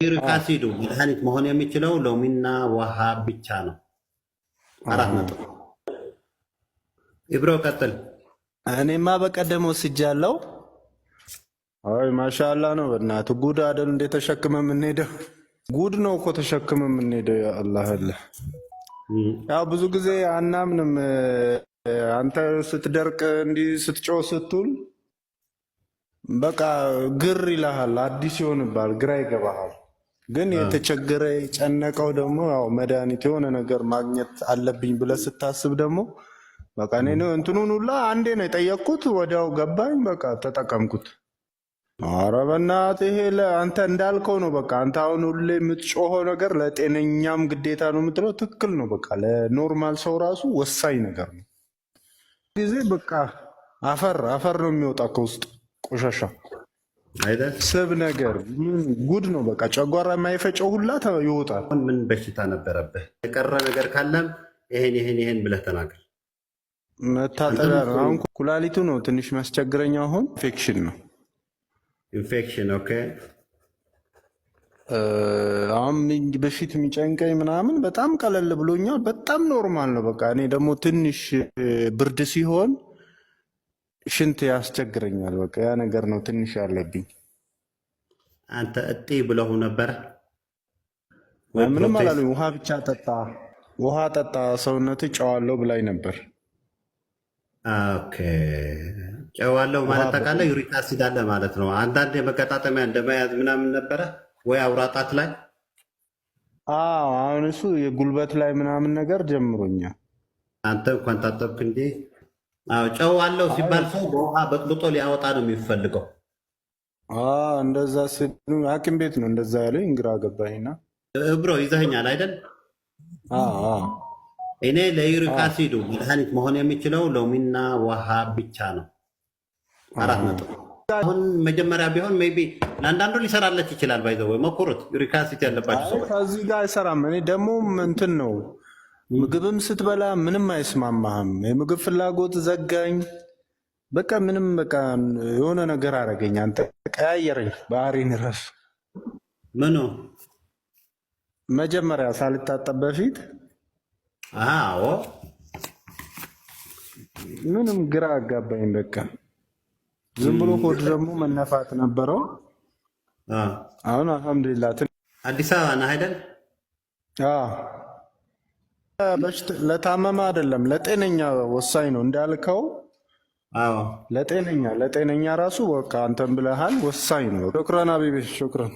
Uric acid ኡ መድኃኒት መሆን የሚችለው ሎሚና ውሃ ብቻ ነው። 4 ነጥብ። ኢብሮ ቀጥል። እኔማ በቀደም ወስጃለሁ። አይ ማሻላ ነው። በእናትህ ጉድ አይደል እንዴ ተሸክመ የምንሄደው? ጉድ ነው እኮ ተሸክመ የምንሄደው። አላህ አለ። ያው ብዙ ጊዜ አናምንም። አንተ ስትደርቅ እንዲህ ስትጮህ ስትውል በቃ ግር ይልሃል፣ አዲስ ይሆንብሃል፣ ግራ ይገባሃል። ግን የተቸገረ የጨነቀው ደግሞ ያው መድኃኒት የሆነ ነገር ማግኘት አለብኝ ብለህ ስታስብ ደግሞ በቃ እኔ እንትኑን ሁላ አንዴ ነው የጠየቅኩት፣ ወዲያው ገባኝ፣ በቃ ተጠቀምኩት። ኧረ በእናትህ ይሄ አንተ እንዳልከው ነው። በቃ አንተ አሁን ሁሌ የምትጮኸው ነገር ለጤነኛም ግዴታ ነው የምትለው ትክክል ነው። በቃ ለ normal ሰው ራሱ ወሳኝ ነገር ነው። ጊዜ በቃ አፈር አፈር ነው የሚወጣ ከውስጥ ቆሻሻ አይደል? ስብ ነገር ምን ጉድ ነው። በቃ ጨጓራ የማይፈጨው ሁላ ይወጣል። አሁን ምን በሽታ ነበረብህ? የቀረ ነገር ካለም ይሄን ይሄን ይሄን ብለህ ተናገር። መታጠቢያ ነው። አሁን ኩላሊቱ ነው ትንሽ የሚያስቸግረኝ። አሁን ኢንፌክሽን ነው። ኢንፌክሽን፣ okay። አሁን በፊት የሚጨንቀኝ ምናምን በጣም ቀለል ብሎኛል። በጣም normal ነው። በቃ እኔ ደግሞ ትንሽ ብርድ ሲሆን ሽንት ያስቸግረኛል። በቃ ያ ነገር ነው ትንሽ ያለብኝ። አንተ እጢ ብለው ነበረ ወይ? ምንም ፕሮቴስት አላሉኝ። ውሃ ብቻ ጠጣ፣ ውሃ ጠጣ፣ ሰውነት ጨዋለው ብላኝ ነበር። Okay፣ ጨዋለው ውሃ ማለት ታውቃለህ፣ uric acid አለ ማለት ነው። አንዳንድ የመገጣጠሚያ እንደመያዝ ምናምን ነበረ ወይ አውራጣት ላይ? አዎ፣ አሁን እሱ የጉልበት ላይ ምናምን ነገር ጀምሮኛል። አንተ እንኳን ታጠብክ እንዴ? አዎ፣ ጨው አለው ሲባል ሰው በውሃ በጥብጦ ሊያወጣ ነው የሚፈልገው። እንደዛ ሲሉ ሐኪም ቤት ነው እንደዛ ያለኝ፣ ግራ ገባኝና። እብሮ ይዘኸኛል አይደል? አዎ። እኔ ለ uric acid ኡ መድኃኒት መሆን የሚችለው ሎሚና ውሃ ብቻ ነው። 4 ነጥብ። አሁን መጀመሪያ ቢሆን maybe ለአንዳንዱ ሊሰራለት ይችላል። By the way ሞክሩት፣ uric acid ያለባቸው አይ ሰዎች። ከዚህ ጋር አይሰራም። እኔ ደግሞ እንትን ነው ምግብም ስትበላ ምንም አይስማማህም። የምግብ ፍላጎት ዘጋኝ። በቃ ምንም በቃ የሆነ ነገር አደረገኝ። አንተ ቀያየረኝ ባህሪን ረሱ። ምኑ? መጀመሪያ ሳልታጠብ በፊት አዎ። ምንም ግራ አጋባኝ። በቃ ዝም ብሎ ሆድ ደግሞ መነፋት ነበረው። አሁን አልሐምዱሊላህ። አዲስ አበባ ነህ አይደል? አዎ። ለታመመ አይደለም ለጤነኛ ወሳኝ ነው እንዳልከው። ለጤነኛ ራሱ በቃ አንተም ብለሃል ወሳኝ ነው። شكرا حبيبي፣ شكرا።